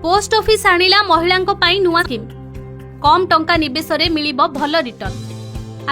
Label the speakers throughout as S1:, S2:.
S1: Post office ଆଣିଲା ମହିଳାଙ୍କ ପାଇଁ ନୂଆ ସ୍କିମ୍। କମ୍ ଟଙ୍କା ନିବେଶରେ ମିଳିବ ଭଲ ରିଟର୍ଣ୍ଣ।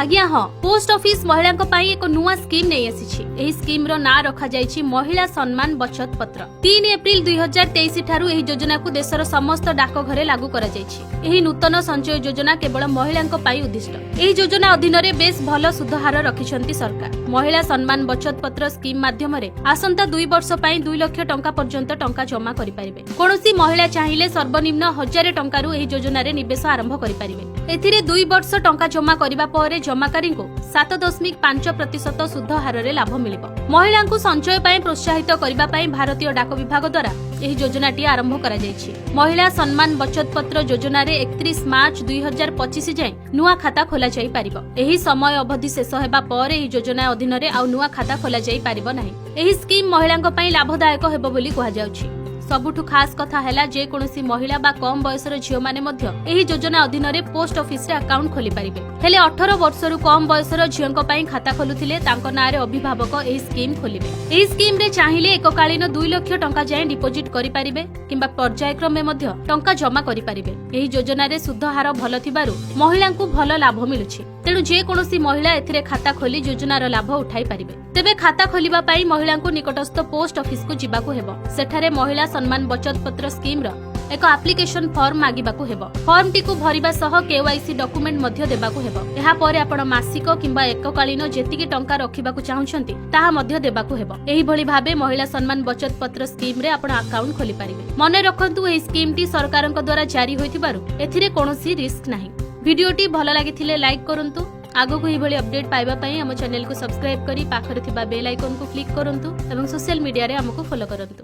S1: ଆଜ୍ଞା ହଁ, ପୋଷ୍ଟ ଅଫିସ ମହିଳାଙ୍କ ପାଇଁ ଏକ ନୂଆ ସ୍କିମ୍ ନେଇ ଆସିଛି। ଏହି ସ୍କିମ୍ର ନାଁ ରଖାଯାଇଛି ମହିଳା ସମ୍ମାନ ବଚତ ପତ୍ର। 3 ଏପ୍ରିଲ 2023 ଠାରୁ ଏହି ଯୋଜନାକୁ ଦେଶର ସମସ୍ତ ଡାକଘରେ ଲାଗୁ କରାଯାଇଛି। ଏହି ନୂତନ ସଞ୍ଚୟ ଯୋଜନା କେବଳ ମହିଳାଙ୍କ ପାଇଁ ଉଦ୍ଦିଷ୍ଟ। ଏହି ଯୋଜନା ଅଧୀନରେ ବେଶ ଭଲ ସୁଧହାର ରଖିଛନ୍ତି ସରକାର। ମହିଳା ସମ୍ମାନ ବଚତ ପତ୍ର ସ୍କିମ୍ ମାଧ୍ୟମରେ ଆସନ୍ତା 2 ବର୍ଷ ପାଇଁ 2 ଲକ୍ଷ ଟଙ୍କା ପର୍ଯ୍ୟନ୍ତ ଟଙ୍କା ଜମା କରିପାରିବେ। କୌଣସି ମହିଳା ଚାହିଁଲେ ସର୍ବନିମ୍ନ 1000 ଟଙ୍କାରୁ ଏହି ଯୋଜନାରେ ନିବେଶ ଆରମ୍ଭ କରିପାରିବେ। ଏଥିରେ 2 ବର୍ଷ ଟଙ୍କା ଜମା କରିବା ପରେ ଜମାକାରୀଙ୍କୁ 7.5% ସୁଧ ହାରରେ ଲାଭ ମିଳିବ। ମହିଳାଙ୍କୁ ସଞ୍ଚୟ ପାଇଁ ପ୍ରୋତ୍ସାହିତ କରିବା ପାଇଁ ଭାରତୀୟ ଡାକ ବିଭାଗ ଦ୍ୱାରା ଏହି ଯୋଜନାଟି ଆରମ୍ଭ କରାଯାଇଛି। ମହିଳା ସମ୍ମାନ ବଚତ ପତ୍ର ଯୋଜନାରେ 31 ମାର୍ଚ୍ଚ 2025 ଯାଏଁ ନୂଆ ଖାତା ଖୋଲାଯାଇପାରିବ। ଏହି ସମୟ ଅବଧି ଶେଷ ହେବା ପରେ ଏହି ଯୋଜନା ଅଧୀନରେ ଆଉ ନୂଆ ଖାତା ଖୋଲାଯାଇ ପାରିବ ନାହିଁ। ଏହି ସ୍କିମ୍ ମହିଳାଙ୍କ ପାଇଁ ଲାଭଦାୟକ ହେବ ବୋଲି କୁହାଯାଉଛି। ସବୁଠୁ ଖାସ୍ କଥା ହେଲା, ଯେକୌଣସି ମହିଳା ବା କମ୍ ବୟସର ଝିଅମାନେ ମଧ୍ୟ ଏହି ଯୋଜନା ଅଧୀନରେ ପୋଷ୍ଟ ଅଫିସରେ ଆକାଉଣ୍ଟ ଖୋଲିପାରିବେ। ହେଲେ 18 ବର୍ଷରୁ କମ୍ ବୟସର ଝିଅଙ୍କ ପାଇଁ ଖାତା ଖୋଲୁଥିଲେ ତାଙ୍କ ନାଁରେ ଅଭିଭାବକ ଏହି ସ୍କିମ୍ ଖୋଲିବେ। ଏହି ସ୍କିମ୍ରେ ଚାହିଁଲେ ଏକକାଳୀନ 2 ଲକ୍ଷ ଟଙ୍କା ଯାଏଁ ଡିପୋଜିଟ୍ କରିପାରିବେ କିମ୍ବା ପର୍ଯ୍ୟାୟକ୍ରମେ ମଧ୍ୟ ଟଙ୍କା ଜମା କରିପାରିବେ। ଏହି ଯୋଜନାରେ ସୁଧ ହାର ଭଲ ଥିବାରୁ ମହିଳାଙ୍କୁ ଭଲ ଲାଭ ମିଳୁଛି। ତେଣୁ ଯେକୌଣସି ମହିଳା ଏଥିରେ ଖାତା ଖୋଲି ଯୋଜନାର ଲାଭ ଉଠାଇ ପାରିବେ। ତେବେ ଖାତା ଖୋଲିବା ପାଇଁ ମହିଳାଙ୍କୁ ନିକଟସ୍ଥ ପୋଷ୍ଟ ଅଫିସକୁ ଯିବାକୁ ହେବ। ସେଠାରେ ମହିଳା ସମ୍ମାନ ବଚତ ପତ୍ର ସ୍କିମ୍ର ଏକ ଆପ୍ଲିକେସନ ଫର୍ମ ମାଗିବାକୁ ହେବ। ଫର୍ମଟିକୁ ଭରିବା ସହ କେୱାଇସି ଡକୁମେଣ୍ଟ ମଧ୍ୟ ଦେବାକୁ ହେବ। ଏହାପରେ ଆପଣ ମାସିକ କିମ୍ବା ଏକକାଳୀନ ଯେତିକି ଟଙ୍କା ରଖିବାକୁ ଚାହୁଁଛନ୍ତି, ତାହା ମଧ୍ୟ ଦେବାକୁ ହେବ। ଏହିଭଳି ଭାବେ ମହିଳା ସମ୍ମାନ ବଚତ ପତ୍ର ସ୍କିମ୍ରେ ଆପଣ ଆକାଉଣ୍ଟ ଖୋଲିପାରିବେ। ମନେ ରଖନ୍ତୁ, ଏହି ସ୍କିମ୍ଟି ସରକାରଙ୍କ ଦ୍ୱାରା ଜାରି ହୋଇଥିବାରୁ ଏଥିରେ କୌଣସି ରିସ୍କ ନାହିଁ। ଭିଡିଓଟି ଭଲ ଲାଗିଥିଲେ ଲାଇକ୍ କରନ୍ତୁ। ଆଗକୁ ଏହିଭଳି ଅପଡେଟ୍ ପାଇବା ପାଇଁ ଆମ ଚ୍ୟାନେଲକୁ ସବସ୍କ୍ରାଇବ୍ କରି ପାଖରେ ଥିବା ବେଲ୍ ଆଇକନ୍କୁ କ୍ଲିକ୍ କରନ୍ତୁ ଏବଂ ସୋସିଆଲ ମିଡିଆରେ ଆମକୁ ଫଲୋ କରନ୍ତୁ।